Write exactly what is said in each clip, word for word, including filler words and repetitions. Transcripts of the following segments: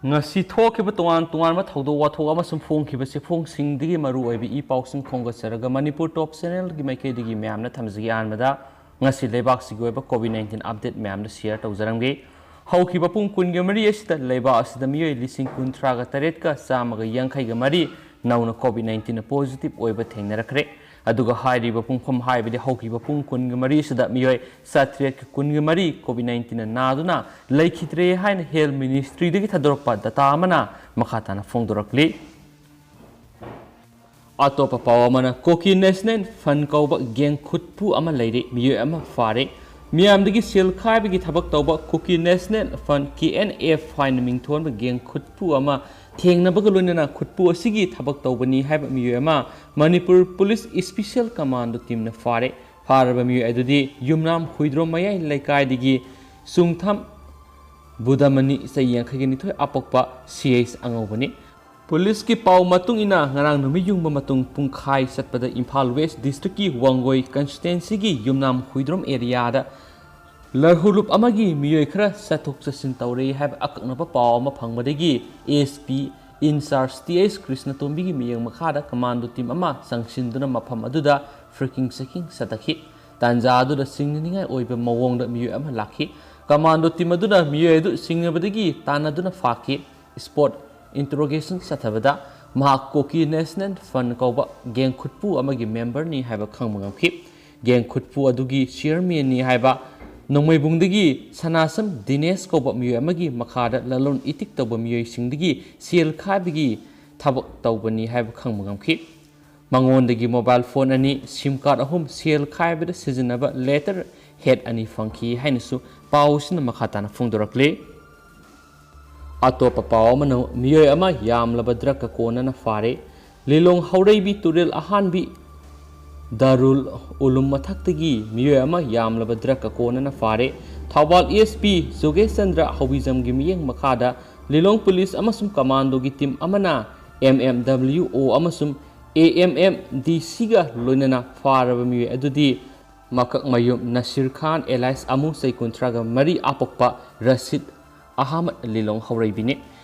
ꯉꯁꯤ ꯊꯣꯛꯈꯤꯕ ꯇꯣꯉꯥꯟ ꯇꯣꯉꯥꯟꯕ ꯊꯧꯗꯣꯛ ꯋꯥꯊꯣꯛ ꯑꯃꯁꯨꯡ ꯐꯣꯡꯈꯤꯕ ꯆꯦꯐꯣꯡꯁꯤꯡꯗꯒꯤ ꯃꯔꯨ ꯑꯣꯏꯕ ꯏ ꯄꯥꯎꯁꯤꯡ ꯈꯣꯝꯒꯠꯆꯔꯒ ꯃꯅꯤꯄꯨꯔ ꯇꯣꯞ ꯆꯦꯅꯦꯜꯒꯤ ꯃꯥꯏꯀꯩꯗꯒꯤ ꯃꯌꯥꯝꯅ ꯊꯝꯖꯒꯦ꯫ ꯑꯍꯥꯟꯕꯗ ꯉꯁꯤ ꯂꯩꯕꯥꯛꯁꯤꯒꯤ ꯑꯣꯏꯕ ꯀꯣꯚꯤꯗ ꯅꯥꯏꯟꯇꯤꯟ ꯑꯞꯗꯦꯠ ꯃꯌꯥꯝꯗ ꯁꯤꯌꯔ ꯇꯧꯖꯔꯝꯒꯦ꯫ ꯍꯧꯈꯤꯕ ꯄꯨꯡ ꯀꯨꯟꯒ ꯃꯔꯤ ꯑꯁꯤꯗ ꯂꯩꯕꯥꯛ ꯑꯁꯤꯗ ꯃꯤꯑꯣꯏ ꯂꯤꯁꯤꯡ ꯀꯨꯟꯊ꯭ꯔꯥꯒ ꯇꯔꯦꯠꯀ ꯆꯥꯝꯃꯒ ꯌꯥꯡꯈꯩꯒ ꯃꯔꯤ ꯅꯧꯅ ꯀꯣꯚꯤꯗ ꯅꯥꯏꯟꯇꯤꯟ ꯄꯣꯖꯤꯇꯤꯚ ꯑꯣꯏꯕ ꯊꯦꯡꯅꯔꯛꯈ꯭ꯔꯦ꯫ ꯑꯗꯨꯒ ꯍꯥꯏꯔꯤꯕ ꯄꯨꯡꯐꯝ ꯍꯥꯏꯕꯗꯤ ꯍꯧꯈꯤꯕ ꯄꯨꯡ ꯀꯨꯟꯒ ꯃꯔꯤ ꯑꯁꯤꯗ ꯃꯤꯑꯣꯏ ꯆꯥꯇ꯭ꯔꯦꯠꯀ ꯀꯨꯟꯒ ꯃꯔꯤ ꯀꯣꯚꯤꯗ ꯅꯥꯏꯟꯇꯤꯟꯅ ꯅꯥꯗꯨꯅ ꯂꯩꯈꯤꯗ꯭ꯔꯦ ꯍꯥꯏꯅ ꯍꯦꯜꯊ ꯃꯤꯅꯤꯁꯇ꯭ꯔꯤꯗꯒꯤ ꯊꯥꯗꯣꯔꯛꯄ ꯗꯇꯥ ꯑꯃꯅ ꯃꯈꯥ ꯇꯥꯅ ꯐꯣꯡꯗꯣꯔꯛꯂꯤ꯫ ꯑꯇꯣꯞꯄ ꯄꯥꯎ ꯑꯃꯅ, ꯀꯨꯀꯤ ꯅꯦꯁꯅꯦꯜ ꯐ꯭ꯔꯟꯠ ꯀꯧꯕ ꯒꯦꯡ ꯈꯨꯠꯄꯨ ꯑꯃ ꯂꯩꯔꯦ, ꯃꯤꯑꯣꯏ ꯑꯃ ꯐꯥꯔꯦ꯫ ꯃꯤꯌꯥꯝꯗꯒꯤ ꯁꯦꯜ ꯈꯥꯏꯕꯒꯤ ꯊꯕꯛ ꯇꯧꯕ Kuki national front, K N F ꯍꯥꯏꯅ ꯃꯤꯡꯊꯣꯟꯕ ꯒꯦꯡ ꯈꯨꯠꯄꯨ ꯑꯃ ꯊꯦꯡꯅꯕꯒ ꯂꯣꯏꯅꯅ ꯈꯨꯠꯄꯨ ꯑꯁꯤꯒꯤ ꯊꯕꯛ ꯇꯧꯕꯅꯤ ꯍꯥꯏꯕ ꯃꯤꯑꯣꯏ ꯑꯃ ꯃꯅꯤꯄꯨꯔ ꯄꯨꯂꯤꯁ ꯏꯁꯄꯤꯁꯦꯜ ꯀꯃꯥꯟꯗꯣ ꯇꯤꯝꯅ ꯐꯥꯔꯦ꯫ ꯐꯥꯔꯕ ꯃꯤꯑꯣꯏ ꯑꯗꯨꯗꯤ ꯌꯨꯝꯅꯥꯝ ꯍꯨꯏꯗ꯭ꯔꯣꯝ ꯃꯌꯥꯏ ꯂꯩꯀꯥꯏꯗꯒꯤ ꯆꯨꯡꯊꯥꯝ ꯕꯨꯙꯃꯅꯤ, ꯆꯍꯤ ꯌꯥꯡꯈꯩꯒ ꯅꯤꯊꯣꯏ, ꯑꯄꯣꯛꯄ ꯁꯤ ꯑꯩꯆ ꯑꯉꯧꯕꯅꯤ꯫ ꯄꯨꯂꯤꯁꯀꯤ ꯄꯥꯎ ꯃꯇꯨꯡ ꯏꯟꯅ, ꯉꯔꯥꯡ ꯅꯨꯃꯤꯠ ꯌꯨꯡꯕ ꯃꯇꯨꯡ ꯄꯨꯡꯈꯥꯏ ꯆꯠꯄꯗ ꯏꯝꯐꯥꯜ ꯋꯦꯁ ꯗꯤꯁꯇ꯭ꯔꯤꯛꯀꯤ ꯋꯥꯡꯒꯣꯏ ꯀꯟꯁꯇꯤꯇ꯭ꯋꯦꯟꯁꯤꯒꯤ ꯌꯨꯝꯅꯥꯝ ꯍꯨꯏꯗ꯭ꯔꯣꯝ ꯑꯦꯔꯤꯌꯥꯗ ꯂꯔꯍꯨꯂꯨꯞ ꯑꯃꯒꯤ ꯃꯤꯑꯣꯏ ꯈꯔ ꯆꯠꯊꯣꯛ ꯆꯠꯁꯤꯟ ꯇꯧꯔꯦ ꯍꯥꯏꯕ ꯑꯀꯛꯅꯕ ꯄꯥꯎ ꯑꯃ ꯐꯪꯕꯗꯒꯤ S P in charge T H ꯀ꯭ꯔꯤꯁꯅꯇꯣꯝꯕꯤꯒꯤ ꯃꯤꯠꯌꯦꯡ ꯃꯈꯥꯗ ꯀꯃꯥꯟꯗꯣ ꯇꯤꯝ ꯑꯃ ꯆꯪꯁꯤꯟꯗꯨꯅ ꯃꯐꯝ ꯑꯗꯨꯗ ꯐ꯭ꯔꯤꯀꯤꯡ ꯆꯦꯀꯤꯡ ꯆꯠꯊꯈꯤ꯫ ꯇꯥꯟꯖꯥ ꯑꯗꯨꯗ ꯆꯤꯡꯅꯅꯤꯡꯉꯥꯏ ꯑꯣꯏꯕ ꯃꯑꯣꯡꯗ ꯃꯤꯑꯣꯏ ꯑꯃ ꯂꯥꯛꯈꯤ꯫ ꯀꯃꯥꯟꯗꯣ ꯇꯤꯝ ꯑꯗꯨꯅ ꯃꯤꯑꯣꯏ ꯑꯗꯨ ꯆꯤꯡꯅꯕꯗꯒꯤ ꯇꯥꯟꯅꯗꯨꯅ ꯐꯥꯈꯤ꯫ ꯁ꯭ꯄꯣꯠ ꯏꯟꯇꯔꯣꯒꯦꯁꯟ ꯆꯠꯊꯕꯗ ꯃꯍꯥꯛ ꯀꯨꯀꯤ ꯅꯦꯁꯅꯦꯜ ꯐ꯭ꯔꯟꯠ ꯀꯧꯕ ꯒꯦꯡ ꯈꯨꯠꯄꯨ ꯑꯃꯒꯤ ꯃꯦꯝꯕꯔꯅꯤ ꯍꯥꯏꯕ ꯈꯪꯕ ꯉꯝꯈꯤ꯫ ꯒꯦꯡ ꯈꯨꯠꯄꯨ ꯑꯗꯨꯒꯤ ꯆꯤꯌꯔꯃꯦꯟꯅꯤ ꯍꯥꯏꯕ ꯅꯣꯡꯃꯩꯕꯨꯡꯗꯒꯤ ꯁꯅꯥꯁꯝ ꯗꯤꯅꯦꯁ ꯀꯧꯕ ꯃꯤꯑꯣꯏ ꯑꯃꯒꯤ ꯃꯈꯥꯗ ꯂꯂꯣꯟ ꯏꯇꯤꯛ ꯇꯧꯕ ꯃꯤꯑꯣꯏꯁꯤꯡꯗꯒꯤ ꯁꯦꯜ ꯈꯥꯏꯕꯒꯤ ꯊꯕꯛ ꯇꯧꯕꯅꯤ ꯍꯥꯏꯕ ꯈꯪꯕ ꯉꯝꯈꯤ꯫ ꯃꯉꯣꯟꯗꯒꯤ ꯃꯣꯕꯥꯏꯜ ꯐꯣꯟ ꯑꯅꯤ, ꯁꯤꯝ ꯀꯥꯔꯗ ꯑꯍꯨꯝ, ꯁꯦꯜ ꯈꯥꯏꯕꯗ ꯁꯤꯖꯤꯟꯅꯕ ꯂꯦꯇꯔ ꯍꯦꯗ ꯑꯅꯤ ꯐꯪꯈꯤ ꯍꯥꯏꯅꯁꯨ ꯄꯥꯎꯁꯤꯅ ꯃꯈꯥ ꯇꯥꯅ ꯐꯣꯡꯗꯣꯔꯛꯂꯤ꯫ ꯑꯇꯣꯞꯄ ꯄꯥꯎ ꯑꯃꯅ, ꯃꯤꯑꯣꯏ ꯑꯃ ꯌꯥꯝꯂꯕ ꯗ꯭ꯔꯒꯀ ꯀꯣꯟꯅꯅ ꯐꯥꯔꯦ꯫ ꯂꯤꯂꯣꯡ ꯍꯧꯔꯩꯕꯤ ꯇꯨꯔꯦꯜ ꯑꯍꯥꯟꯕꯤ ꯗꯥꯔꯨꯜ ꯎꯂꯨꯝ ꯃꯊꯛꯇꯒꯤ ꯃꯤꯑꯣꯏ ꯑꯃ ꯌꯥꯝꯂꯕ ꯗ꯭ꯔꯒꯀ ꯀꯣꯟꯅꯅ ꯐꯥꯔꯦ꯫ ꯊꯧꯕꯥꯜ ꯑꯦꯁ ꯄꯤ ꯖꯣꯒꯦꯁ ꯆꯟꯗ꯭ꯔ ꯍꯧꯕꯤꯖꯝꯒꯤ ꯃꯤꯠꯌꯦꯡ ꯃꯈꯥꯗ ꯂꯤꯂꯣꯡ ꯄꯨꯂꯤꯁ ꯑꯃꯁꯨꯡ ꯀꯃꯥꯟꯗꯣꯒꯤ ꯇꯤꯝ ꯑꯃꯅ ꯑꯦꯝ ꯑꯦꯝ ꯗꯕ꯭ꯂꯤꯎ ꯑꯣ ꯑꯃꯁꯨꯡ ꯑꯦ ꯑꯦꯝ ꯑꯦꯝ ꯗꯤ ꯁꯤꯒ ꯂꯣꯏꯅꯅ ꯐꯥꯔꯕ ꯃꯤꯑꯣꯏ ꯑꯗꯨꯗꯤ ꯃꯀꯛꯃꯌꯨꯝ ꯅꯁꯤꯔ ꯈꯥꯟ ꯑꯦꯂꯥꯏꯁ ꯑꯃꯨ, ꯆꯍꯤ ꯀꯨꯟꯊ꯭ꯔꯥꯒ ꯃꯔꯤ, ꯑꯄꯣꯛꯄ ꯔꯁꯤꯗ ꯑꯍꯃꯗ, ꯂꯤꯂꯣꯡ ꯍꯧꯔꯩꯕꯤꯅꯤ꯫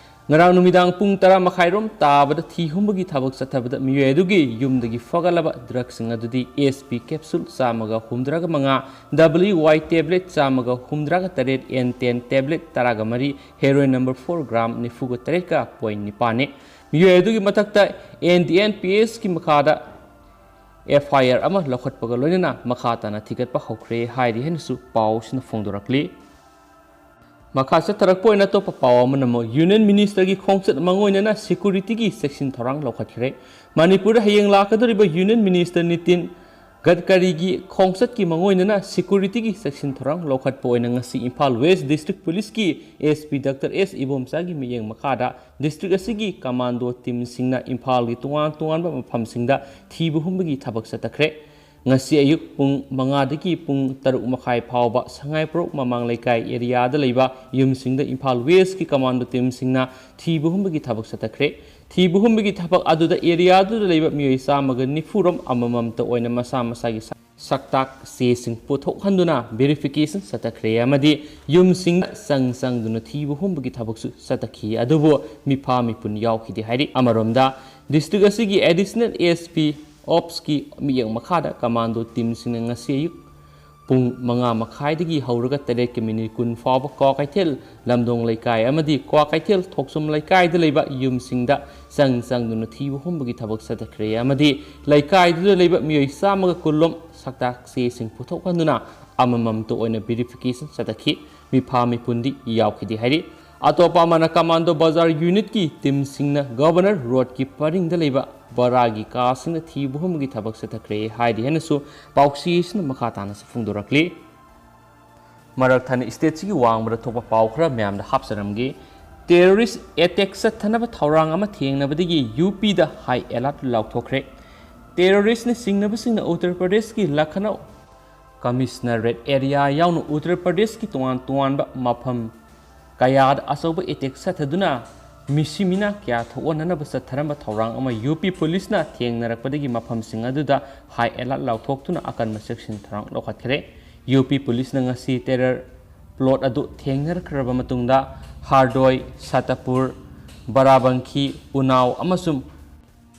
ꯉꯔꯥꯡ ꯅꯨꯃꯤꯗꯥꯡ ꯄꯨꯡ ꯇꯔꯥ ꯃꯈꯥꯏꯔꯣꯝ ꯇꯥꯕꯗ ꯊꯤ ꯍꯨꯝꯕꯒꯤ ꯊꯕꯛ ꯆꯠꯊꯕꯗ ꯃꯤꯑꯣꯏ ꯑꯗꯨꯒꯤ ꯌꯨꯝꯗꯒꯤ ꯐꯒꯠꯂꯕ ꯗ꯭ꯔꯒꯁꯤꯡ ꯑꯗꯨꯗꯤ ꯑꯦꯁ ꯄꯤ ꯀꯦꯞꯁꯨꯜ ꯆꯥꯝꯃꯒ ꯍꯨꯝꯗ꯭ꯔꯥꯒ ꯃꯉꯥ, ꯗꯕ꯭ꯂꯤꯎ ꯋꯥꯏ ꯇꯦꯕ꯭ꯂꯦꯠ ꯆꯥꯝꯃꯒ ꯍꯨꯝꯗ꯭ꯔꯥꯒ ꯇꯔꯦꯠ, ꯑꯦꯟ ꯇꯦꯟ ꯇꯦꯕ꯭ꯂꯦꯠ ꯇꯔꯥꯒ ꯃꯔꯤ, ꯍꯦꯔꯣꯏꯟ ꯅꯝꯕꯔ ꯐꯣꯔ ꯒ꯭ꯔꯥꯝ ꯅꯤꯐꯨꯒ ꯇꯔꯦꯠꯀ ꯄꯣꯏꯟ ꯅꯤꯄꯥꯟꯅꯤ꯫ ꯃꯤꯑꯣꯏ ꯑꯗꯨꯒꯤ ꯃꯊꯛꯇ ꯑꯦꯟ ꯗꯤ ꯑꯦꯟ ꯄꯤ ꯑꯦꯁꯀꯤ ꯃꯈꯥꯗ ꯑꯦꯐ ꯑꯥꯏ ꯑꯥꯔ ꯑꯃ ꯂꯧꯈꯠꯄꯒ ꯂꯣꯏꯅꯅ ꯃꯈꯥ ꯇꯥꯅ ꯊꯤꯒꯠꯄ ꯍꯧꯈ꯭ꯔꯦ ꯍꯥꯏꯔꯤ ꯍꯥꯏꯅꯁꯨ ꯄꯥꯎꯁꯤꯅ ꯐꯣꯡꯗꯣꯔꯛꯂꯤ꯫ ꯃꯈꯥ ꯆꯠꯊꯔꯛꯄ ꯑꯣꯏꯅ ꯑꯇꯣꯞꯄ ꯄꯥꯎ ꯑꯃꯅ ꯑꯃꯨꯛ ꯌꯨꯅꯤꯌꯟ ꯃꯤꯅꯤꯁꯇꯔꯒꯤ ꯈꯣꯡꯆꯠ ꯃꯥꯡꯑꯣꯏꯅꯅ ꯁꯦꯀ꯭ꯌꯨꯔꯤꯇꯤꯒꯤ ꯆꯦꯛꯁꯤꯟ ꯊꯧꯔꯥꯡ ꯂꯧꯈꯠꯈ꯭ꯔꯦ꯫ ꯃꯅꯤꯄꯨꯔꯗ ꯍꯌꯦꯡ ꯂꯥꯛꯀꯗꯧꯔꯤꯕ ꯌꯨꯅꯤꯌꯟ ꯃꯤꯅꯤꯁꯇꯔ ꯅꯤꯇꯤꯟ ꯒꯗꯀꯔꯤꯒꯤ ꯈꯣꯡꯆꯠꯀꯤ ꯃꯥꯡꯑꯣꯏꯅꯅ ꯁꯦꯀ꯭ꯌꯨꯔꯤꯇꯤꯒꯤ ꯆꯦꯛꯁꯤꯟ ꯊꯧꯔꯥꯡ ꯂꯧꯈꯠꯄ ꯑꯣꯏꯅ ꯉꯁꯤ ꯏꯝꯐꯥꯜ ꯋꯦꯁ ꯗꯤꯁꯇ꯭ꯔꯤꯛ ꯄꯨꯂꯤꯁꯀꯤ ꯑꯦꯁ ꯄꯤ ꯗꯥꯛꯇꯔ ꯑꯦꯁ ꯏꯕꯣꯝꯆꯥꯒꯤ ꯃꯤꯠꯌꯦꯡ ꯃꯈꯥꯗ ꯗꯤꯁꯇ꯭ꯔꯤꯛ ꯑꯁꯤꯒꯤ ꯀꯃꯥꯟꯗꯣ ꯇꯤꯝꯁꯤꯡꯅ ꯏꯝꯐꯥꯜꯒꯤ ꯇꯣꯉꯥꯟ ꯇꯣꯉꯥꯟꯕ ꯃꯐꯝꯁꯤꯡꯗ ꯊꯤꯕ ꯍꯨꯝꯕꯒꯤ ꯊꯕꯛ ꯆꯠꯊꯈ꯭ꯔꯦ꯫ ꯉꯁꯤ ꯑꯌꯨꯛ ꯄꯨꯡ ꯃꯉꯥꯗꯒꯤ ꯄꯨꯡ ꯇꯔꯨꯛ ꯃꯈꯥꯏ ꯐꯥꯎꯕ ꯁꯉꯥꯏꯄ꯭ꯔꯧ ꯃꯃꯥꯡ ꯂꯩꯀꯥꯏ ꯑꯦꯔꯤꯌꯥꯗ ꯂꯩꯕ ꯌꯨꯝꯁꯤꯡꯗ ꯏꯝꯐꯥꯜ ꯋꯦꯁꯀꯤ ꯀꯃꯥꯟꯗꯣ ꯇꯤꯝꯁꯤꯡꯅ ꯊꯤꯕ ꯍꯨꯝꯕꯒꯤ ꯊꯕꯛ ꯆꯠꯊꯈ꯭ꯔꯦ꯫ ꯊꯤꯕ ꯍꯨꯝꯕꯒꯤ ꯊꯕꯛ ꯑꯗꯨꯗ ꯑꯦꯔꯤꯌꯥꯗꯨꯗ ꯂꯩꯕ ꯃꯤꯑꯣꯏ ꯆꯥꯝꯃꯒ ꯅꯤꯐꯨꯔꯣꯝ ꯑꯃꯃꯝꯇ ꯑꯣꯏꯅ ꯃꯁꯥ ꯃꯁꯥꯒꯤ ꯁꯛ-, ꯁꯛꯇꯥꯛ ꯆꯦꯁꯤꯡ ꯄꯨꯊꯣꯛꯍꯟꯗꯨꯅ ꯚꯦꯔꯤꯐꯤꯀꯦꯁꯟ ꯆꯠꯊꯈ꯭ꯔꯦ ꯑꯃꯗꯤ ꯌꯨꯝꯁꯤꯡꯗ ꯆꯪ ꯆꯪꯗꯨꯅ ꯊꯤꯕ ꯍꯨꯝꯕꯒꯤ ꯊꯕꯛꯁꯨ ꯆꯠꯊꯈꯤ꯫ ꯑꯗꯨꯕꯨ ꯃꯤꯐꯥ ꯃꯤꯄꯨꯟ ꯌꯥꯎꯈꯤꯗꯦ ꯍꯥꯏꯔꯤ꯫ ꯑꯃꯔꯣꯝꯗ ꯗꯤꯁꯇ꯭ꯔꯤꯛ ꯑꯁꯤꯒꯤ ꯑꯦꯗꯤꯁꯅꯦꯜ ꯑꯦꯁ ꯄꯤ ꯑꯣꯞꯁꯀꯤ ꯃꯤꯠꯌꯦꯡ ꯃꯈꯥꯗ ꯀꯃꯥꯟꯗꯣ ꯇꯤꯝꯁꯤꯡꯅ ꯉꯁꯤ ꯑꯌꯨꯛ ꯄꯨꯡ ꯃꯉꯥ ꯃꯈꯥꯏꯗꯒꯤ ꯍꯧꯔꯒ ꯇꯔꯦꯠꯀꯤ ꯃꯤꯅꯤꯠ ꯀꯨꯟ ꯐꯥꯎꯕ ꯀ꯭ꯋꯥꯀꯩꯊꯦꯜ ꯂꯝꯗꯣꯡ ꯂꯩꯀꯥꯏ ꯑꯃꯗꯤ ꯀ꯭ꯋꯥꯀꯩꯊꯦꯜ ꯊꯣꯛꯆꯨꯝ ꯂꯩꯀꯥꯏꯗ ꯂꯩꯕ ꯌꯨꯝꯁꯤꯡꯗ ꯆꯪ ꯆꯪꯗꯨꯅ ꯊꯤꯕ ꯍꯨꯝꯕꯒꯤ ꯊꯕꯛ ꯆꯠꯊꯈ꯭ꯔꯦ ꯑꯃꯗꯤ ꯂꯩꯀꯥꯏꯗꯨꯗ ꯂꯩꯕ ꯃꯤꯑꯣꯏ ꯆꯥꯝꯃꯒ ꯀꯨꯟꯂꯣꯝ ꯁꯛꯇꯥꯛ ꯆꯦꯁꯤꯡ ꯄꯨꯊꯣꯛꯍꯟꯗꯨꯅ ꯑꯃꯃꯝꯇ ꯑꯣꯏꯅ ꯚꯦꯔꯤꯐꯤꯀꯦꯁꯟ ꯆꯠꯊꯈꯤ꯫ ꯃꯤꯐꯥ ꯃꯤꯄꯨꯟꯗꯤ ꯌꯥꯎꯈꯤꯗꯦ ꯍꯥꯏꯔꯤ꯫ ꯑꯇꯣꯞꯄ ꯑꯃꯅ ꯀꯃꯥꯟꯗꯣ ꯕꯖꯥꯔ ꯌꯨꯅꯤꯠꯀꯤ ꯇꯤꯝꯁꯤꯡꯅ ꯒꯚꯔꯅꯔ ꯔꯣꯗꯀꯤ ꯄꯔꯤꯡꯗ ꯂꯩꯕ ꯕꯔꯥꯒꯤ ꯀꯥꯁꯤꯡꯗ ꯊꯤꯕ ꯍꯨꯝꯕꯒꯤ ꯊꯕꯛ ꯆꯠꯊꯈ꯭ꯔꯦ ꯍꯥꯏꯔꯤ ꯍꯥꯏꯅꯁꯨ ꯄꯥꯎꯆꯦꯁꯤꯅ ꯃꯈꯥ ꯇꯥꯅꯁꯨ ꯐꯣꯡꯗꯣꯔꯛꯂꯤ꯫ ꯃꯔꯛ ꯊꯠꯅ ꯁ꯭ꯇꯦꯠꯁꯤꯒꯤ ꯋꯥꯡꯃꯗ ꯊꯣꯛꯄ ꯄꯥꯎ ꯈꯔ ꯃꯌꯥꯝꯗ ꯍꯥꯞꯆꯔꯝꯒꯦ꯫ ꯇꯦꯔꯣꯔꯤꯁ ꯑꯦꯇꯦꯛ ꯆꯠꯊꯅꯕ ꯊꯧꯔꯥꯡ ꯑꯃ ꯊꯦꯡꯅꯕꯗꯒꯤ ꯌꯨ ꯄꯤꯗ ꯍꯥꯏ ꯑꯦꯂꯔꯠ ꯂꯥꯎꯊꯣꯛꯈ꯭ꯔꯦ꯫ ꯇꯦꯔꯣꯔꯤꯁꯅ ꯆꯤꯡꯅꯕꯁꯤꯡꯅ ꯎꯠꯇꯔ ꯄ꯭ꯔꯗꯦꯁꯀꯤ ꯂꯈꯅꯧ ꯀꯃꯤꯁꯅꯔꯦꯠ ꯑꯦꯔꯤꯌꯥ ꯌꯥꯎꯅ ꯎꯠꯇꯔ ꯄ꯭ꯔꯗꯦꯁꯀꯤ ꯇꯣꯉꯥꯟ ꯇꯣꯉꯥꯟꯕ ꯃꯐꯝ ꯀꯌꯥꯗ ꯑꯆꯧꯕ ꯑꯦꯇꯦꯛ ꯆꯠꯊꯗꯨꯅ ꯃꯤꯁꯤ ꯃꯤꯅꯥ ꯀꯌꯥ ꯊꯣꯛꯍꯟꯅꯅꯕ ꯆꯠꯊꯔꯝꯕ ꯊꯧꯔꯥꯡ ꯑꯃ ꯌꯨ ꯄꯤ ꯄꯨꯂꯤꯁꯅ ꯊꯦꯡꯅꯔꯛꯄꯗꯒꯤ ꯃꯐꯝꯁꯤꯡ ꯑꯗꯨꯗ ꯍꯥꯏ ꯑꯦꯂꯔꯠ ꯂꯥꯎꯊꯣꯛꯇꯨꯅ ꯑꯀꯟꯕ ꯆꯦꯛꯁꯤꯟ ꯊꯧꯔꯥꯡ ꯂꯧꯈꯠꯈ꯭ꯔꯦ꯫ ꯌꯨ ꯄꯤ ꯄꯨꯂꯤꯁꯅ ꯉꯁꯤ ꯇꯦꯔꯔ ꯄ꯭ꯂꯣꯠ ꯑꯗꯨ ꯊꯦꯡꯅꯔꯛꯈ꯭ꯔꯕ ꯃꯇꯨꯡꯗ ꯍꯥꯔꯗꯣꯏ, ꯁꯥꯇꯄꯨꯔ, ꯕꯥꯔꯥꯕꯪꯀꯤ, ꯎꯅꯥꯎ ꯑꯃꯁꯨꯡ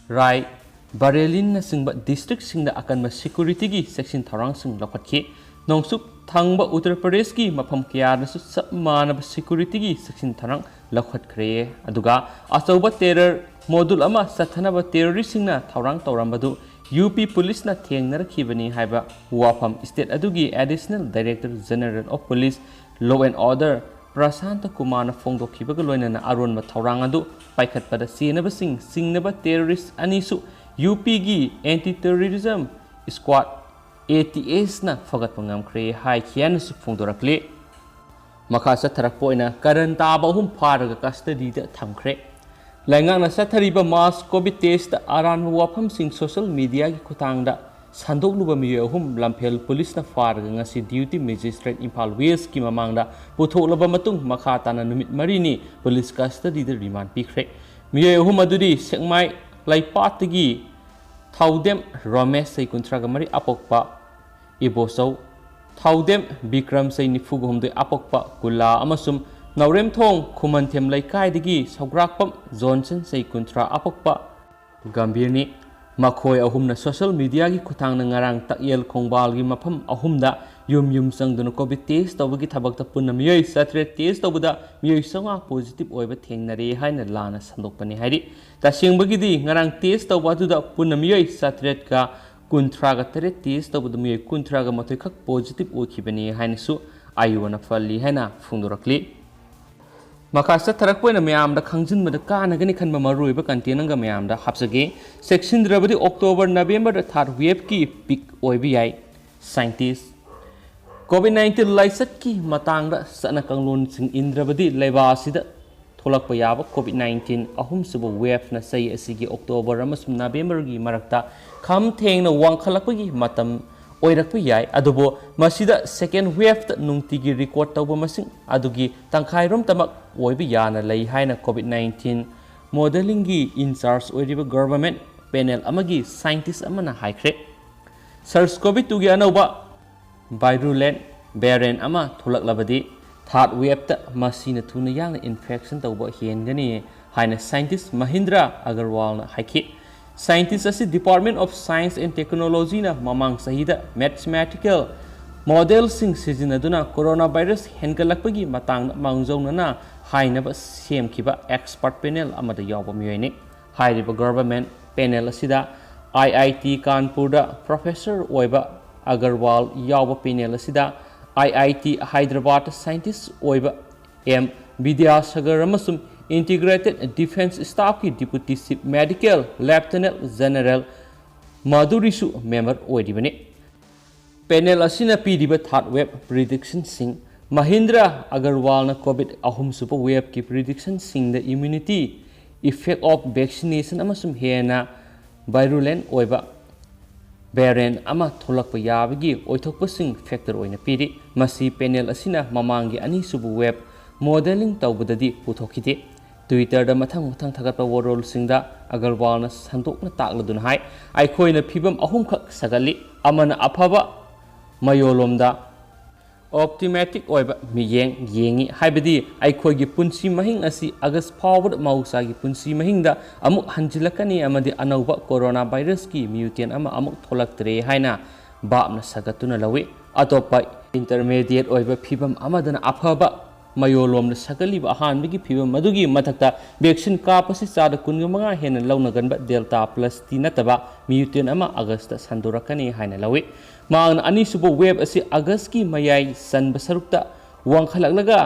ꯔꯥꯏ ꯕꯔꯦꯂꯤꯅꯆꯤꯡꯕ ꯗꯤꯁꯇ꯭ꯔꯤꯛꯁꯤꯡꯗ ꯑꯀꯟꯕ ꯁꯦꯀ꯭ꯌꯨꯔꯤꯇꯤꯒꯤ ꯆꯦꯛꯁꯤꯟ ꯊꯧꯔꯥꯡꯁꯤꯡ ꯂꯧꯈꯠꯈꯤ꯫ ꯅꯣꯡꯆꯨꯞ ꯊꯪꯕ ꯎꯠꯇꯔ ꯄ꯭ꯔꯗꯦꯁꯀꯤ ꯃꯐꯝ ꯀꯌꯥꯗꯁꯨ ꯆꯞ ꯃꯥꯟꯅꯕ ꯁꯦꯀ꯭ꯌꯨꯔꯤꯇꯤꯒꯤ ꯆꯦꯛꯁꯤꯟ ꯊꯧꯔꯥꯡ ꯂꯧꯈꯠꯈ꯭ꯔꯦ꯫ ꯑꯗꯨꯒ ꯑꯆꯧꯕ ꯇꯦꯔꯔ ꯃꯣꯗꯨꯜ ꯑꯃ ꯆꯠꯊꯅꯕ ꯇꯦꯔꯣꯔꯤꯁꯁꯤꯡꯅ ꯊꯧꯔꯥꯡ ꯇꯧꯔꯝꯕꯗꯨ ꯌꯨ ꯄꯤ ꯄꯨꯂꯤꯁꯅ ꯊꯦꯡꯅꯔꯛꯈꯤꯕꯅꯤ ꯍꯥꯏꯕ ꯋꯥꯐꯝ ꯁ꯭ꯇꯦꯠ ꯑꯗꯨꯒꯤ additional director general of police, law and order, Prashant ꯀꯨꯃꯥꯔꯅ ꯐꯣꯡꯗꯣꯛꯈꯤꯕꯒ ꯂꯣꯏꯅꯅ ꯑꯔꯣꯟꯕ ꯊꯧꯔꯥꯡ ꯑꯗꯨ ꯄꯥꯏꯈꯠꯄꯗ ꯆꯦꯟꯅꯕꯁꯤꯡ ꯆꯤꯡꯅꯕ ꯇꯦꯔꯣꯔꯤꯁ ꯑꯅꯤꯁꯨ ꯌꯨ ꯄꯤꯒꯤ ꯑꯦꯟꯇꯤ ꯇꯦꯔꯣꯔꯤꯖꯝ ꯁ꯭ꯀ꯭ꯋꯥꯗ, ꯑꯦ ꯇꯤ ꯑꯦꯁꯅ ꯐꯒꯠꯄ ꯉꯝꯈ꯭ꯔꯦ ꯍꯥꯏꯈꯤ ꯍꯥꯏꯅꯁꯨ ꯐꯣꯡꯗꯣꯔꯛꯂꯤ꯫ ꯃꯈꯥ ꯆꯠꯊꯔꯛꯄ ꯑꯣꯏꯅ ꯀꯔꯟ ꯇꯥꯕ ꯑꯍꯨꯝ ꯐꯥꯔꯒ ꯀꯁꯇꯗꯤꯗ ꯊꯝꯈ꯭ꯔꯦ꯫ ꯂꯩꯉꯥꯛꯅ ꯆꯠꯊꯔꯤꯕ ꯃꯥꯁ ꯀꯣꯚꯤꯗ ꯇꯦꯁꯇ ꯑꯔꯥꯟꯕ ꯋꯥꯐꯝꯁꯤꯡ ꯁꯣꯁꯤꯌꯦꯜ ꯃꯤꯗꯤꯌꯥꯒꯤ ꯈꯨꯠꯊꯥꯡꯗ ꯁꯟꯗꯣꯛꯂꯨꯕ ꯃꯤꯑꯣꯏ ꯑꯍꯨꯝ ꯂꯝꯐꯦꯜ ꯄꯨꯂꯤꯁꯅ ꯐꯥꯔꯒ ꯉꯁꯤ ꯗꯤꯄ꯭ꯌꯨꯇꯤ ꯃꯦꯖꯤꯁꯇ꯭ꯔꯦꯠ ꯏꯝꯐꯥꯜ ꯋꯦꯁꯀꯤ ꯃꯃꯥꯡꯗ ꯄꯨꯊꯣꯛꯂꯕ ꯃꯇꯨꯡ ꯃꯈꯥ ꯇꯥꯅ ꯅꯨꯃꯤꯠ ꯃꯔꯤꯅꯤ ꯄꯨꯂꯤꯁ ꯀꯁꯇꯗꯤꯗ ꯔꯤꯃꯥꯟ ꯄꯤꯈ꯭ꯔꯦ꯫ ꯃꯤꯑꯣꯏ ꯑꯍꯨꯝ ꯑꯗꯨꯗꯤ ꯁꯦꯛꯃꯥꯏ ꯂꯩꯄꯥꯠꯇꯒꯤ ꯊꯧꯗꯦꯝ ꯔꯣꯃꯦꯁ, ꯆꯍꯤ ꯀꯨꯟꯊ꯭ꯔꯥꯒ ꯃꯔꯤ, ꯑꯄꯣꯛꯄ ꯏꯕꯣꯆꯧ, ꯊꯧꯗꯦꯝ ꯕꯤꯀ꯭ꯔꯝ, ꯆꯍꯤ ꯅꯤꯐꯨꯒ ꯍꯨꯝꯗꯣꯏ, ꯑꯄꯣꯛꯄ ꯀꯨꯂꯥ, ꯑꯃꯁꯨꯡ ꯅꯥꯎꯔꯦꯝꯊꯣꯡ ꯈꯨꯃꯟꯊꯦꯝ ꯂꯩꯀꯥꯏꯗꯒꯤ ꯁꯧꯒ꯭ꯔꯥꯛꯄꯝ ꯖꯣꯟꯁꯟ, ꯆꯍꯤ ꯀꯨꯟꯊ꯭ꯔꯥ, ꯑꯄꯣꯛꯄ ꯒꯝꯚꯤꯔꯅꯤ꯫ ꯃꯈꯣꯏ ꯑꯍꯨꯝꯅ ꯁꯣꯁꯤꯌꯦꯜ ꯃꯤꯗꯤꯌꯥꯒꯤ ꯈꯨꯠꯊꯥꯡꯗ ꯉꯔꯥꯡ ꯇꯥꯛꯌꯦꯜ ꯈꯣꯡꯕꯥꯜꯒꯤ ꯃꯐꯝ ꯑꯍꯨꯝꯗ ꯌꯨꯝ ꯌꯨꯝ ꯆꯪꯗꯨꯅ ꯀꯣꯚꯤꯗ ꯇꯦꯁ ꯇꯧꯕꯒꯤ ꯊꯕꯛꯇ ꯄꯨꯟꯅ ꯃꯤꯑꯣꯏ ꯆꯥꯇ꯭ꯔꯦꯠ ꯇꯦꯁ ꯇꯧꯕꯗ ꯃꯤꯑꯣꯏ ꯆꯥꯝꯃꯉꯥ ꯄꯣꯖꯤꯇꯤꯚ ꯑꯣꯏꯕ ꯊꯦꯡꯅꯔꯦ ꯍꯥꯏꯅ ꯂꯥꯟꯅ ꯁꯟꯗꯣꯛꯄꯅꯤ ꯍꯥꯏꯔꯤ꯫ ꯇꯁꯦꯡꯕꯒꯤꯗꯤ ꯉꯔꯥꯡ ꯇꯦꯁ ꯇꯧꯕ ꯑꯗꯨꯗ ꯄꯨꯟꯅ ꯃꯤꯑꯣꯏ ꯆꯥꯇ꯭ꯔꯦꯠꯀ ꯀꯨꯟꯊ꯭ꯔꯥꯒ ꯇꯔꯦꯠ ꯇꯦꯁ ꯇꯧꯕꯗ ꯃꯤꯑꯣꯏ ꯀꯨꯟꯊ꯭ꯔꯥꯒ ꯃꯥꯊꯣꯏ ꯈꯛ ꯄꯣꯖꯤꯇꯤꯚ ꯑꯣꯏꯈꯤꯕꯅꯤ ꯍꯥꯏꯅꯁꯨ ꯑꯥꯏ ꯑꯣꯅ ꯄꯜꯂꯤ ꯍꯥꯏꯅ ꯐꯣꯡꯗꯣꯔꯛꯂꯤ꯫ ꯃꯈꯥ ꯆꯠꯊꯔꯛꯄ ꯑꯣꯏꯅ ꯃꯌꯥꯝꯗ ꯈꯪꯖꯤꯟꯕꯗ ꯀꯥꯟꯅꯒꯅꯤ ꯈꯟꯕ ꯃꯔꯨꯑꯣꯏꯕ ꯀꯟꯇꯦꯟ ꯑꯃꯒ ꯃꯌꯥꯝꯗ ꯍꯥꯞꯆꯒꯦ꯫ ꯆꯦꯛꯁꯤꯟꯗ꯭ꯔꯕꯗꯤ ꯑꯣꯛꯇꯣꯕꯔ, ꯅꯕꯦꯝꯕꯔꯗ ꯊꯥꯔꯗ ꯋꯦꯚꯀꯤ ꯄꯤꯛ ꯑꯣꯏꯕ ꯌꯥꯏ꯫ ꯁꯥꯏꯟꯇꯤꯁ꯫ ꯀꯣꯚꯤꯗ ꯅꯥꯏꯟꯇꯤꯟ ꯂꯥꯏꯆꯠꯀꯤ ꯃꯇꯥꯡꯗ ꯆꯠꯅ ꯀꯥꯡꯂꯣꯟꯁꯤꯡ ꯏꯟꯗ꯭ꯔꯕꯗꯤ ꯂꯩꯕꯥꯛ ꯑꯁꯤꯗ ꯊꯣꯛꯂꯛꯄ ꯌꯥꯕ ꯀꯣꯚꯤꯗ ꯅꯥꯏꯟꯇꯤꯟ ꯑꯍꯨꯝꯁꯨꯕ ꯋꯦꯚꯅ ꯆꯍꯤ ꯑꯁꯤꯒꯤ ꯑꯣꯛꯇꯣꯕꯔ ꯑꯃꯁꯨꯡ ꯅꯕꯦꯝꯕꯔꯒꯤ ꯃꯔꯛꯇ ꯈꯝ ꯊꯦꯡꯅ ꯋꯥꯡꯈꯠꯂꯛꯄꯒꯤ ꯃꯇꯝ ꯑꯣꯏꯔꯛꯄ ꯌꯥꯏ꯫ ꯑꯗꯨꯕꯨ ꯃꯁꯤꯗ ꯁꯦꯀꯦꯟ ꯋꯦꯚꯇ ꯅꯨꯡꯇꯤꯒꯤ ꯔꯦꯀꯣꯔꯗ ꯇꯧꯕ ꯃꯁꯤꯡ ꯑꯗꯨꯒꯤ ꯇꯪꯈꯥꯏꯔꯣꯝꯇꯃꯛ ꯑꯣꯏꯕ ꯌꯥꯅ ꯂꯩ ꯍꯥꯏꯅ ꯀꯣꯚꯤꯗ ꯅꯥꯏꯟꯇꯤꯟ ꯃꯣꯗꯦꯂꯤꯡꯒꯤ ꯏꯟꯆꯥꯔꯖ ꯑꯣꯏꯔꯤꯕ ꯒꯚꯔꯟꯃꯦꯟꯠ ꯄꯦꯅꯦꯜ ꯑꯃꯒꯤ ꯁꯥꯏꯟꯇꯤꯁ ꯑꯃꯅ ꯍꯥꯏꯈ꯭ꯔꯦ꯫ ꯁꯥꯔꯁ ꯀꯣꯚꯤꯗ ꯇꯨꯒꯤ ꯑꯅꯧꯕ ꯚꯥꯏꯔꯨꯂꯦꯟ ꯚꯦꯔꯤꯌꯦꯟꯠ ꯑꯃ ꯊꯣꯛꯂꯛꯂꯕꯗꯤ Third wave-ꯇ ꯃꯁꯤꯅ ꯊꯨꯅ ꯌꯥꯡꯅ infection ꯇꯧꯕ ꯍꯦꯟꯒꯅꯤ ꯍꯥꯏꯅ scientist ꯃꯍꯤꯟꯗ꯭ꯔ ꯑꯒꯔꯋꯥꯜꯅ ꯍꯥꯏꯈꯤ꯫ Scientist ꯑꯁꯤ Department of Science and Technology-ꯅ ꯃꯃꯥꯡ ꯆꯍꯤꯗ mathematical model-ꯁꯤꯡ ꯁꯤꯖꯤꯟꯅꯗꯨꯅ coronavirus ꯍꯦꯟꯒꯠꯂꯛꯄꯒꯤ ꯃꯇꯥꯡꯗ ꯃꯥꯡꯖꯧꯅꯅ ꯍꯥꯏꯅꯕ ꯁꯦꯝꯈꯤꯕ expert panel ꯑꯃꯗ ꯌꯥꯎꯕ ꯃꯤꯑꯣꯏꯅꯤ꯫ ꯍꯥꯏꯔꯤꯕ government panel ꯑꯁꯤꯗ I I T ꯀꯥꯟꯄꯨꯔꯗ professor ꯑꯣꯏꯕ ꯑꯒꯔꯋꯥꯜ ꯌꯥꯎꯕ panel ꯑꯁꯤꯗ I I T Hyderabad scientist ꯑꯣꯏꯕ M ꯕꯤꯗ꯭ꯌꯥꯁꯥꯒꯔ ꯑꯃꯁꯨꯡ Integrated Defence Staff-ꯀꯤ Deputy Chief Medical Lieutenant General ꯃꯥꯙꯨꯔꯤꯁꯨ member ꯑꯣꯏꯔꯤꯕꯅꯤ꯫ Panel ꯑꯁꯤꯅ ꯄꯤꯔꯤꯕ third wave prediction-ꯁꯤꯡ, ꯃꯍꯤꯟꯗ꯭ꯔ ꯑꯒꯔꯋꯥꯜꯅ COVID ꯑꯍꯨꯝꯁꯨꯕ wave-ꯀꯤ prediction-ꯁꯤꯡꯗ immunity, effect of vaccination ꯑꯃꯁꯨꯡ ꯍꯦꯟꯅ virulent ꯑꯣꯏꯕ variant ꯑꯃ ꯊꯣꯛꯂꯛꯄ ꯌꯥꯕꯒꯤ ꯑꯣꯏꯊꯣꯛꯄꯁꯤꯡ factor ꯑꯣꯏꯅ ꯄꯤꯔꯤ꯫ ꯃꯁꯤ panel ꯑꯁꯤꯅ ꯃꯃꯥꯡꯒꯤ ꯑꯅꯤꯁꯨꯕ wave modelling ꯇꯧꯕꯗꯗꯤ ꯄꯨꯊꯣꯛꯈꯤꯗꯦ꯫ Twitter-ꯗ ꯃꯊꯪ ꯃꯊꯪ ꯊꯥꯒꯠꯄ ꯋꯥꯔꯣꯜꯁꯤꯡꯗ ꯑꯒꯔꯋꯥꯜꯅ ꯁꯟꯗꯣꯛꯅ ꯇꯥꯛꯂꯗꯨꯅ ꯍꯥꯏ, "ꯑꯩꯈꯣꯏꯅ ꯐꯤꯚꯝ ꯑꯍꯨꯝꯈꯛ ꯁꯥꯒꯠꯂꯤ꯫ ꯑꯃꯅ ꯑꯐꯕ ꯃꯥꯌꯣꯜꯂꯣꯝꯗ optimistic ꯑꯣꯏꯕ ꯃꯤꯠꯌꯦꯡ ꯌꯦꯡꯉꯤ, ꯍꯥꯏꯕꯗꯤ ꯑꯩꯈꯣꯏꯒꯤ ꯄꯨꯟꯁꯤ ꯃꯍꯤꯡ ꯑꯁꯤ August ꯐꯥꯎꯕꯗ ꯃꯍꯧꯁꯥꯒꯤ ꯄꯨꯟꯁꯤ ꯃꯍꯤꯡꯗ ꯑꯃꯨꯛ ꯍꯟꯖꯤꯜꯂꯛꯀꯅꯤ ꯑꯃꯗꯤ ꯑꯅꯧꯕ coronavirus-ꯀꯤ mutant ꯑꯃ ꯑꯃꯨꯛ ꯊꯣꯛꯂꯛꯇ꯭ꯔꯦ ꯍꯥꯏꯅ ꯚꯥꯞꯅ ꯁꯥꯒꯠꯇꯨꯅ ꯂꯧꯏ꯫ ꯑꯇꯣꯞꯄ intermediate ꯑꯣꯏꯕ ꯐꯤꯚꯝ ꯑꯃꯗꯅ ꯑꯐꯕ ꯃꯥꯌꯣꯜꯂꯣꯝꯗ ꯁꯥꯒꯠꯂꯤꯕ ꯑꯍꯥꯟꯕꯒꯤ ꯐꯤꯚꯝ ꯑꯗꯨꯒꯤ ꯃꯊꯛꯇ vaccine ꯀꯥꯞꯄꯁꯤ ꯆꯥꯗ ꯀꯨꯟꯒ ꯃꯉꯥ ꯍꯦꯟꯅ ꯂꯧꯅꯒꯟꯕ Delta Plus-ꯇꯤ ꯅꯠꯇꯕ mutant ꯑꯃ August-ꯇ ꯁꯟꯗꯣꯔꯛꯀꯅꯤ ꯍꯥꯏꯅ ꯂꯧꯏ꯫ ꯃꯍꯥꯛꯅ ꯑꯅꯤꯁꯨꯕ wave ꯑꯁꯤ August-ꯀꯤ ꯃꯌꯥꯏ ꯆꯟꯕ ꯁꯔꯨꯛꯇ ꯋꯥꯡꯈꯠꯂꯛꯂꯒ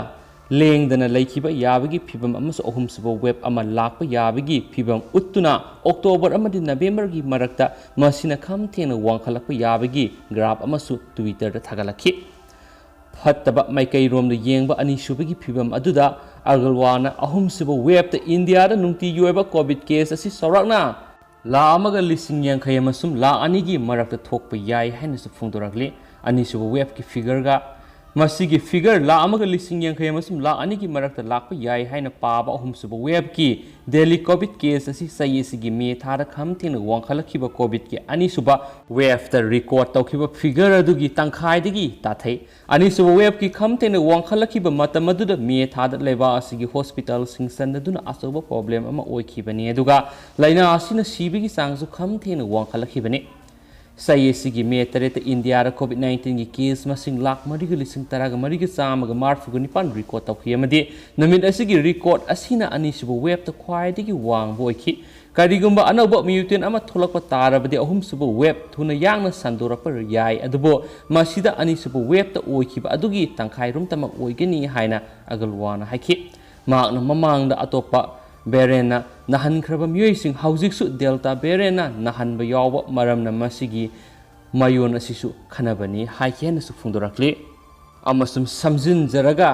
ꯂꯦꯡꯗꯅ ꯂꯩꯈꯤꯕ ꯌꯥꯕꯒꯤ ꯐꯤꯚꯝ ꯑꯃꯁꯨꯡ ꯑꯍꯨꯝꯁꯨꯕ wave ꯑꯃ ꯂꯥꯛꯄ ꯌꯥꯕꯒꯤ ꯐꯤꯚꯝ ꯎꯠꯇꯨꯅ October ꯑꯃꯗꯤ November-ꯒꯤ ꯃꯔꯛꯇ ꯃꯁꯤꯅ ꯈꯝ ꯊꯦꯡꯅ ꯋꯥꯡꯈꯠꯂꯛꯄ ꯌꯥꯕꯒꯤ graph ꯑꯃꯁꯨ Twitter-ꯗ ꯊꯥꯒꯠꯂꯛꯈꯤ꯫ ꯐꯠꯇꯕ ꯃꯥꯏꯀꯩꯔꯣꯝꯗ ꯌꯦꯡꯕ ꯑꯅꯤꯁꯨꯕꯒꯤ ꯐꯤꯚꯝ ꯑꯗꯨꯗ ꯑꯒꯔꯋꯥꯜꯅ ꯑꯍꯨꯝꯁꯨꯕ wave-ꯇ ꯏꯟꯗꯤꯌꯥꯗ ꯅꯨꯡꯇꯤꯒꯤ ꯑꯣꯏꯕ COVID case ꯑꯁꯤ ꯆꯥꯎꯔꯥꯛꯅ ꯂꯥꯈ ꯑꯃꯒ ꯂꯤꯁꯤꯡ ꯌꯥꯡꯈꯩ ꯑꯃꯁꯨꯡ ꯂꯥꯈ ꯑꯅꯤꯒꯤ ꯃꯔꯛꯇ ꯊꯣꯛꯄ ꯌꯥꯏ ꯍꯥꯏꯅꯁꯨ ꯐꯣꯡꯗꯣꯔꯛꯂꯤ꯫ ꯑꯅꯤꯁꯨꯕ wave-ꯀꯤ figure-ꯒ ꯃꯁꯤꯒꯤ figure ꯂꯥꯈ ꯑꯃꯒ ꯂꯤꯁꯤꯡ ꯌꯥꯡꯈꯩ ꯑꯃꯁꯨꯡ ꯂꯥꯈ ꯑꯅꯤꯒꯤ ꯃꯔꯛꯇ ꯂꯥꯛꯄ ꯌꯥꯏ ꯍꯥꯏꯅ ꯄꯥꯕ ꯑꯍꯨꯝꯁꯨꯕ waveꯀꯤ Delhi COVID case ꯑꯁꯤ ꯆꯍꯤ ꯑꯁꯤꯒꯤ ꯃꯦ ꯊꯥꯗ ꯈꯝ ꯊꯦꯡꯅ ꯋꯥꯡꯈꯠꯂꯛꯈꯤꯕ COVIDꯀꯤ ꯑꯅꯤꯁꯨꯕ waveꯇ record ꯇꯧꯈꯤꯕ figure ꯑꯗꯨꯒꯤ ꯇꯪꯈꯥꯏꯗꯒꯤ ꯇꯥꯊꯩ꯫ ꯑꯅꯤꯁꯨꯕ waveꯀꯤ ꯈꯝ ꯊꯦꯡꯅ ꯋꯥꯡꯈꯠꯂꯛꯈꯤꯕ ꯃꯇꯝ ꯑꯗꯨꯗ ꯃꯦ ꯊꯥꯗ ꯂꯩꯕꯥꯛ ꯑꯁꯤꯒꯤ hospitalꯁꯤꯡ ꯆꯟꯅꯗꯨꯅ ꯑꯆꯧꯕ problem ꯑꯃ ꯑꯣꯏꯈꯤꯕꯅꯤ, ꯑꯗꯨꯒ ꯂꯥꯏꯅꯥ ꯑꯁꯤꯅ ꯁꯤꯕꯒꯤ ꯆꯥꯡꯁꯨ ꯈꯝ ꯊꯦꯡꯅ ꯋꯥꯡꯈꯠꯂꯛꯈꯤꯕꯅꯤ꯫ ꯆꯍꯤ ꯑꯁꯤꯒꯤ ꯃꯦ ꯇꯔꯦꯠꯇ ꯏꯟꯗꯤꯌꯥꯗ COVID nineteenꯒꯤ case ꯃꯁꯤꯡ ꯂꯥꯈ ꯃꯔꯤꯒ ꯂꯤꯁꯤꯡ ꯇꯔꯥꯒ ꯃꯔꯤꯒ ꯆꯥꯝꯃꯒ ꯃꯔꯤꯐꯨꯒ ꯅꯤꯄꯥꯟ record ꯇꯧꯈꯤ ꯑꯃꯗꯤ ꯅꯨꯃꯤꯠ ꯑꯁꯤꯒꯤ record ꯑꯁꯤꯅ ꯑꯅꯤꯁꯨꯕ waveꯇ ꯈ꯭ꯋꯥꯏꯗꯒꯤ ꯋꯥꯡꯕ ꯑꯣꯏꯈꯤ꯫ ꯀꯔꯤꯒꯨꯝꯕ ꯑꯅꯧꯕ mutant ꯑꯃ ꯊꯣꯛꯂꯛꯄ ꯇꯥꯔꯕꯗꯤ ꯑꯍꯨꯝꯁꯨꯕ wave ꯊꯨꯅ ꯌꯥꯡꯅ ꯁꯟꯗꯣꯔꯛꯄ ꯌꯥꯏ, ꯑꯗꯨꯕꯨ ꯃꯁꯤꯗ ꯑꯅꯤꯁꯨꯕ waveꯇ ꯑꯣꯏꯈꯤꯕ ꯑꯗꯨꯒꯤ ꯇꯪꯈꯥꯏꯔꯣꯝꯇꯃꯛ ꯑꯣꯏꯒꯅꯤ ꯍꯥꯏꯅ ꯑꯒꯜꯋꯥꯅ ꯍꯥꯏꯈꯤ꯫ ꯃꯍꯥꯛꯅ ꯃꯃꯥꯡꯗ ꯑꯇꯣꯞꯄ variantꯅ ꯅꯥꯍꯟꯈ꯭ꯔꯕ ꯃꯤꯑꯣꯏꯁꯤꯡ ꯍꯧꯖꯤꯛꯁꯨ Delta variantꯅ ꯅꯥꯍꯟꯕ ꯌꯥꯎꯕ ꯃꯔꯝꯅ ꯃꯁꯤꯒꯤ ꯃꯌꯣꯟ ꯑꯁꯤꯁꯨ ꯈꯟꯅꯕꯅꯤ ꯍꯥꯏꯈꯤ ꯍꯥꯏꯅꯁꯨ ꯐꯣꯡꯗꯣꯔꯛꯂꯤ꯫ ꯑꯃꯁꯨꯡ ꯁꯝꯖꯤꯟꯖꯔꯒ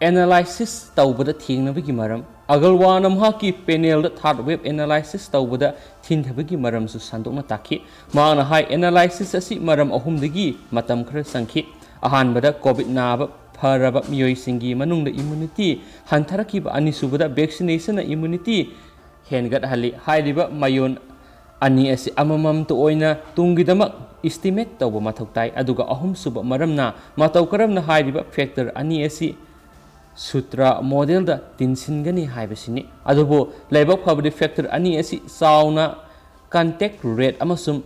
analysis ꯇꯧꯕꯗ ꯊꯦꯡꯅꯕꯒꯤ ꯃꯔꯝ, ꯑꯒꯜꯋꯥꯅ ꯃꯍꯥꯛꯀꯤ panelꯗ third wave analysis ꯇꯧꯕꯗ ꯊꯦꯡꯅꯕꯒꯤ ꯃꯔꯝꯁꯨ ꯁꯟꯗꯣꯛꯅ ꯇꯥꯛꯈꯤ꯫ ꯃꯍꯥꯛꯅ ꯍꯥꯏ, analysis ꯑꯁꯤ ꯃꯔꯝ ꯑꯍꯨꯝꯗꯒꯤ ꯃꯇꯝ ꯈꯔ ꯆꯪꯈꯤ꯫ ꯑꯍꯥꯟꯕꯗ, COVID ꯅꯥꯕ ꯐꯔꯕ ꯃꯤꯑꯣꯏꯁꯤꯡꯒꯤ ꯃꯅꯨꯡꯗ immunity ꯍꯟꯊꯔꯛꯈꯤꯕ, ꯑꯅꯤꯁꯨꯕꯗ, vaccination immunity ꯍꯦꯟꯒꯠꯍꯜꯂꯤ꯫ ꯍꯥꯏꯔꯤꯕ ꯃꯌꯣꯟ ꯑꯅꯤ ꯑꯁꯤ ꯑꯃꯃꯝꯇ ꯑꯣꯏꯅ ꯇꯨꯡꯒꯤꯗꯃꯛ estimate ꯇꯧꯕ ꯃꯊꯧ ꯇꯥꯏ, ꯑꯗꯨꯒ ꯑꯍꯨꯝꯁꯨꯕ ꯃꯔꯝꯅ ꯃꯇꯧ ꯀꯔꯝꯅ ꯍꯥꯏꯔꯤꯕ factor ꯑꯅꯤ ꯑꯁꯤ ꯁꯨꯇ꯭ꯔ modelꯗ ꯇꯤꯟꯁꯤꯟꯒꯅꯤ ꯍꯥꯏꯕꯁꯤꯅꯤ꯫ ꯑꯗꯨꯕꯨ ꯂꯥꯏꯕꯛ ꯐꯕꯗꯤ factor ꯑꯅꯤ ꯑꯁꯤ ꯆꯥꯎꯅ contact rate ꯑꯃꯁꯨꯡ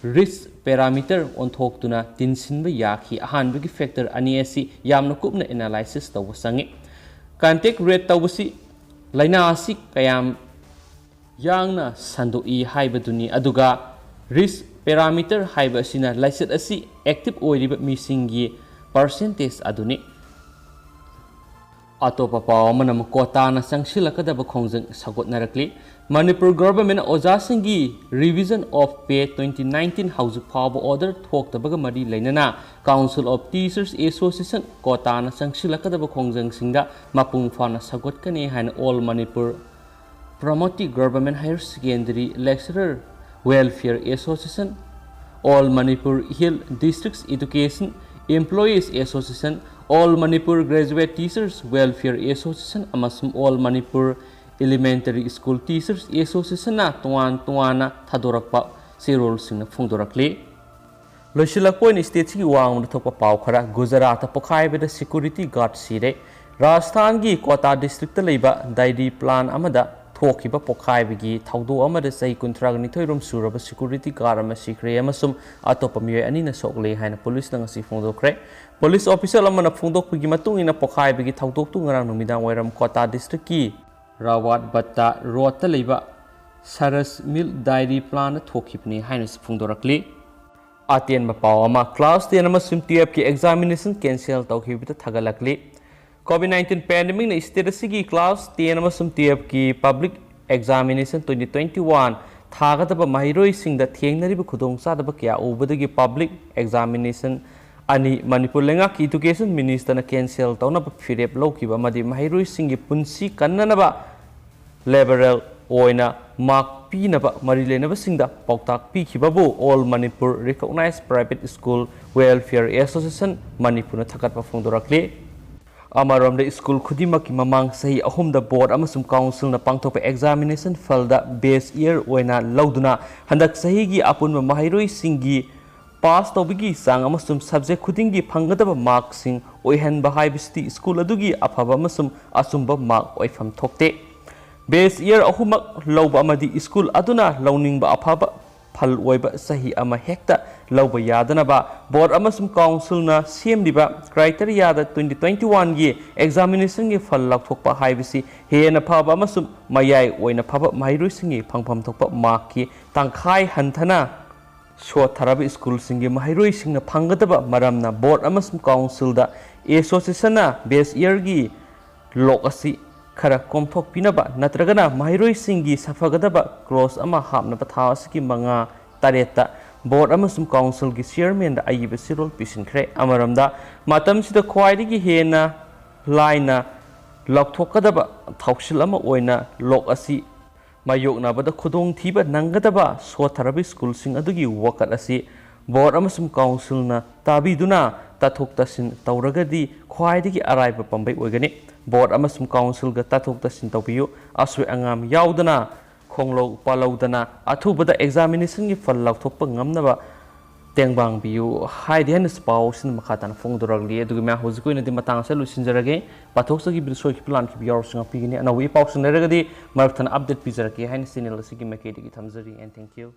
risk parameter ꯑꯣꯟꯊꯣꯛꯇꯨꯅ ꯇꯤꯟꯁꯤꯟꯕ ꯌꯥꯈꯤ꯫ ꯑꯍꯥꯟꯕꯒꯤ factor ꯑꯅꯤ ꯑꯁꯤ ꯌꯥꯝꯅ ꯀꯨꯞꯅ analysis ꯇꯧꯕ ꯆꯪꯏ꯫ Contact rate ꯇꯧꯕꯁꯤ ꯂꯥꯏꯅꯥ ꯑꯁꯤ ꯀꯌꯥꯝ ꯌꯥꯡꯅ ꯁꯟꯗꯣꯛꯏ ꯍꯥꯏꯕꯗꯨꯅꯤ, ꯑꯗꯨꯒ risk parameter ꯍꯥꯏꯕ ꯑꯁꯤꯅ ꯂꯥꯏꯆꯠ ꯑꯁꯤ active ꯑꯣꯏꯔꯤꯕ ꯃꯤꯁꯤꯡꯒꯤ percentage ꯑꯗꯨꯅꯤ꯫ ꯑꯇꯣꯞꯄ ꯄꯥꯎ ꯑꯃꯅ ꯑꯃꯨꯛ ꯀꯣꯇꯥꯅ ꯆꯪꯁꯤꯜꯂꯛꯀꯗꯕ ꯈꯣꯡꯖꯪ ꯁꯧꯒꯠꯅꯔꯛꯂꯤ꯫ ꯃꯅꯤꯄꯨꯔ governmentꯅ ꯑꯣꯖꯥꯁꯤꯡꯒꯤ revision of pay twenty nineteen ꯍꯧꯖꯤꯛ ꯐꯥꯎꯕ order ꯊꯣꯛꯇꯕꯒ ꯃꯔꯤ ꯂꯩꯅꯅ Council of Teachers Association ꯀꯣꯇꯥꯅ ꯆꯪꯁꯤꯜꯂꯛꯀꯗꯕ ꯈꯣꯡꯖꯪꯁꯤꯡꯗ ꯃꯄꯨꯡ ꯐꯥꯅ ꯁꯧꯒꯠꯀꯅꯤ ꯍꯥꯏꯅ All Manipur Paramati Government Higher Secondary Lecturer Welfare Association, All Manipur Hill Districts Education Employees Association, All Manipur Graduate Teachers Welfare Association ꯑꯃꯁꯨꯡ All Manipur Elementary School Teachers Associationꯅ ꯇꯣꯉꯥꯟ ꯇꯣꯉꯥꯟꯅ ꯊꯥꯗꯣꯔꯛꯄ ꯆꯦꯔꯣꯜꯁꯤꯡꯅ ꯐꯣꯡꯗꯣꯔꯛꯂꯤ꯫ ꯂꯣꯏꯁꯤꯜꯂꯛꯄ ꯑꯣꯏꯅ stateꯁꯤꯒꯤ ꯋꯥꯡꯃꯗ ꯊꯣꯛꯄ ꯄꯥꯎ ꯈꯔ꯫ ꯒꯨꯖꯔꯥꯠꯇ ꯄꯣꯈꯥꯏꯕꯗ security guard ꯁꯤꯔꯦ꯫ ꯔꯥꯖꯁꯊꯥꯟꯒꯤ ꯀꯣꯇꯥ districtꯇ ꯂꯩꯕ dairy plant ꯑꯃꯗ ꯊꯣꯛꯈꯤꯕ ꯄꯣꯈꯥꯏꯕꯒꯤ ꯊꯧꯗꯣꯛ ꯑꯃꯗ ꯆꯍꯤ ꯀꯨꯟꯊ꯭ꯔꯥꯒ ꯅꯤꯊꯣꯏ ꯔꯣꯝ ꯁꯨꯔꯕ security guard ꯑꯃ ꯁꯤꯈ꯭ꯔꯦ ꯑꯃꯁꯨꯡ ꯑꯇꯣꯞꯄ ꯃꯤꯑꯣꯏ ꯑꯅꯤꯅ ꯁꯣꯛꯂꯦ ꯍꯥꯏꯅ ꯄꯨꯂꯤꯁꯅ ꯉꯁꯤ ꯐꯣꯡꯗꯣꯛꯈ꯭ꯔꯦ꯫ ꯄꯨꯂꯤꯁ official ꯑꯃꯅ ꯐꯣꯡꯗꯣꯛꯄꯒꯤ ꯃꯇꯨꯡ ꯏꯟꯅ, ꯄꯣꯈꯥꯏꯕꯒꯤ ꯊꯧꯗꯣꯛꯇꯨ ꯉꯔꯥꯡ ꯅꯨꯃꯤꯗꯥꯡ ꯋꯥꯏꯔꯝ ꯀꯣꯇꯥ districtꯀꯤ ꯔꯥꯋꯥꯠ ꯕꯠꯇꯥ ꯔꯣꯗꯇ ꯂꯩꯕ ꯁꯔꯁ ꯃꯤꯜꯛ dairy plantꯇ ꯊꯣꯛꯈꯤꯕꯅꯤ ꯍꯥꯏꯅꯁꯨ ꯐꯣꯡꯗꯣꯔꯛꯂꯤ꯫ ꯑꯇꯦꯟꯕ ꯄꯥꯎ ꯑꯃ꯫ Class ten ꯑꯃꯁꯨꯡ twelveꯀꯤ examination cancel ꯇꯧꯈꯤꯕꯗ ꯊꯥꯒꯠꯂꯛꯂꯤ꯫ COVID nineteen pandemicꯅ state ꯑꯁꯤꯒꯤ class ten ꯑꯃꯁꯨꯡ twelveꯀꯤ public examination twenty twenty one ꯊꯥꯒꯗꯕ ꯃꯍꯩꯔꯣꯏꯁꯤꯡꯗ ꯊꯦꯡꯅꯔꯤꯕ ꯈꯨꯗꯣꯡꯆꯥꯗꯕ ꯀꯌꯥ ꯎꯕꯗꯒꯤ public examination ꯑꯅꯤ ꯃꯅꯤꯄꯨꯔ ꯂꯩꯉꯥꯛꯀꯤ education ministerꯅ cancel ꯇꯧꯅꯕ ꯐꯤꯔꯦꯞ ꯂꯧꯈꯤꯕ ꯑꯃꯗꯤ ꯃꯍꯩꯔꯣꯏꯁꯤꯡꯒꯤ ꯄꯨꯟꯁꯤ ꯀꯟꯅꯅꯕ liberal ꯑꯣꯏꯅ mark ꯄꯤꯅꯕ ꯃꯔꯤ ꯂꯩꯅꯕꯁꯤꯡꯗ ꯄꯥꯎꯇꯥꯛ ꯄꯤꯈꯤꯕꯕꯨ All Manipur Recognized Private School Welfare Association ꯃꯅꯤꯄꯨꯔꯅ ꯊꯥꯒꯠꯄ ꯐꯣꯡꯗꯣꯔꯛꯂꯤ꯫ ꯑꯃꯔꯣꯝꯗ, school ꯈꯨꯗꯤꯡꯃꯛꯀꯤ ꯃꯃꯥꯡ ꯆꯍꯤ ꯑꯍꯨꯝꯗ board ꯑꯃꯁꯨꯡ councilꯅ ꯄꯥꯡꯊꯣꯛꯄ examination ꯐꯜꯗ base year ꯑꯣꯏꯅ ꯂꯧꯗꯨꯅ ꯍꯟꯗꯛ ꯆꯍꯤꯒꯤ ꯑꯄꯨꯟꯕ ꯃꯍꯩꯔꯣꯏꯁꯤꯡꯒꯤ pass ꯇꯧꯕꯒꯤ ꯆꯥꯡ ꯑꯃꯁꯨꯡ subject ꯈꯨꯗꯤꯡꯒꯤ ꯐꯪꯒꯗꯕ markꯁꯤꯡ ꯑꯣꯏꯍꯟꯕ ꯍꯥꯏꯕꯁꯤꯗꯤ school ꯑꯗꯨꯒꯤ ꯑꯐꯕ ꯑꯃꯁꯨꯡ ꯑꯆꯨꯝꯕ mark ꯑꯣꯏꯐꯝ ꯊꯣꯛꯇꯦ꯫ Base year ꯑꯍꯨꯝꯃꯛ ꯂꯧꯕ ꯑꯃꯗꯤ school ꯑꯗꯨꯅ ꯂꯧꯅꯤꯡꯕ ꯑꯐꯕ ꯐꯜ ꯑꯣꯏꯕ ꯆꯍꯤ ꯑꯃ ꯍꯦꯛꯇ ꯂꯧꯕ ꯌꯥꯗꯅꯕ board ꯑꯃꯁꯨꯡ councilꯅ ꯁꯦꯝꯂꯤꯕ criteriaꯗ twenty twenty oneꯒꯤ examinationꯒꯤ ꯐꯜ ꯂꯥꯎꯊꯣꯛꯄ ꯍꯥꯏꯕꯁꯤ ꯍꯦꯟꯅ ꯐꯕ ꯑꯃꯁꯨꯡ ꯃꯌꯥꯏ ꯑꯣꯏꯅ ꯐꯕ ꯃꯍꯩꯔꯣꯏꯁꯤꯡꯒꯤ ꯐꯪꯐꯝ ꯊꯣꯛꯄ markꯀꯤ ꯇꯪꯈꯥꯏ ꯍꯟꯊꯅ ꯁꯣꯠꯊꯔꯕ schoolꯁꯤꯡꯒꯤ ꯃꯍꯩꯔꯣꯏꯁꯤꯡꯅ ꯐꯪꯒꯗꯕ ꯃꯔꯝꯅ board ꯑꯃꯁꯨꯡ councilꯗ associationꯅ base yearꯒꯤ lock ꯑꯁꯤ ꯈꯔ ꯀꯣꯝꯊꯣꯛꯄꯤꯅꯕ ꯅꯠꯇ꯭ꯔꯒꯅ ꯃꯍꯩꯔꯣꯏꯁꯤꯡꯒꯤ ꯁꯥꯐꯒꯗꯕ clause ꯑꯃ ꯍꯥꯞꯅꯕ ꯊꯥ ꯑꯁꯤꯒꯤ ꯃꯉꯥ ꯇꯔꯦꯠꯇ board ꯑꯃꯁꯨꯡ councilꯒꯤ chairmanꯗ ꯑꯏꯕ ꯆꯦꯔꯣꯜ ꯄꯤꯁꯤꯟꯈ꯭ꯔꯦ꯫ ꯑꯃꯔꯣꯝꯗ, ꯃꯇꯝꯁꯤꯗ ꯈ꯭ꯋꯥꯏꯗꯒꯤ ꯍꯦꯟꯅ ꯂꯥꯏꯅ ꯂꯥꯎꯊꯣꯛꯀꯗꯕ ꯊꯧꯁꯤꯜ ꯑꯃ ꯑꯣꯏꯅ lock ꯑꯁꯤ ꯃꯥꯌꯣꯛꯅꯕꯗ ꯈꯨꯗꯣꯡꯊꯤꯕ ꯅꯪꯒꯗꯕ ꯁꯣꯠꯊꯔꯕ schoolꯁꯤꯡ ꯑꯗꯨꯒꯤ ꯋꯥꯀꯠ ꯑꯁꯤ board ꯑꯃꯁꯨꯡ councilꯅ ꯇꯥꯕꯤꯗꯨꯅ ꯇꯥꯊꯣꯛ ꯇꯥꯁꯤꯟ ꯇꯧꯔꯒꯗꯤ ꯈ꯭ꯋꯥꯏꯗꯒꯤ ꯑꯔꯥꯏꯕ ꯄꯥꯝꯕꯩ ꯑꯣꯏꯒꯅꯤ꯫ ꯕꯣꯔꯗ ꯑꯃꯁꯨꯡ ꯀꯥꯎꯟꯁꯤꯜꯒ ꯇꯥꯊꯣꯛ ꯇꯥꯁꯤꯟ ꯇꯧꯕꯤꯌꯨ꯫ ꯑꯁꯣꯏ ꯑꯉꯥꯝ ꯌꯥꯎꯗꯅ, ꯈꯣꯡꯂꯧ ꯄꯥꯜꯍꯧꯗꯅ, ꯑꯊꯨꯕꯗ ꯑꯦꯛꯖꯥꯃꯤꯅꯦꯁꯟꯒꯤ ꯐꯜ ꯂꯥꯎꯊꯣꯛꯄ ꯉꯝꯅꯕ ꯇꯦꯡꯕꯥꯡꯕꯤꯌꯨ ꯍꯥꯏꯗꯤ ꯍꯥꯏꯅ ꯄꯥꯎꯁꯤꯅ ꯃꯈꯥ ꯇꯥꯅ ꯐꯣꯡꯗꯣꯔꯛꯂꯤ꯫ ꯑꯗꯨꯒ ꯃꯌꯥꯝ, ꯍꯧꯖꯤꯛꯀꯤ ꯑꯣꯏꯅꯗꯤ ꯃꯇꯥꯡ ꯑꯁꯤꯗ ꯂꯣꯏꯁꯤꯟꯖꯔꯒꯦ꯫ ꯄꯥꯊꯣꯛꯆꯈꯤꯕꯗ ꯁꯣꯏꯈꯤꯕ ꯂꯥꯟꯈꯤꯕ ꯌꯥꯎꯔꯁꯨ ꯉꯥꯛꯄꯤꯒꯅꯤ꯫ ꯑꯅꯧꯕ ꯏ ꯄꯥꯎꯁꯤꯡ ꯂꯩꯔꯒꯗꯤ ꯃꯔꯛ ꯊꯠꯅ ꯑꯞꯗꯦꯠ ꯄꯤꯖꯔꯛꯀꯦ ꯍꯥꯏꯅ ꯆꯦꯅꯦꯜ ꯑꯁꯤꯒꯤ ꯃꯥꯏꯀꯩꯗꯒꯤ ꯊꯝꯖꯔꯤ꯫ And thank you꯫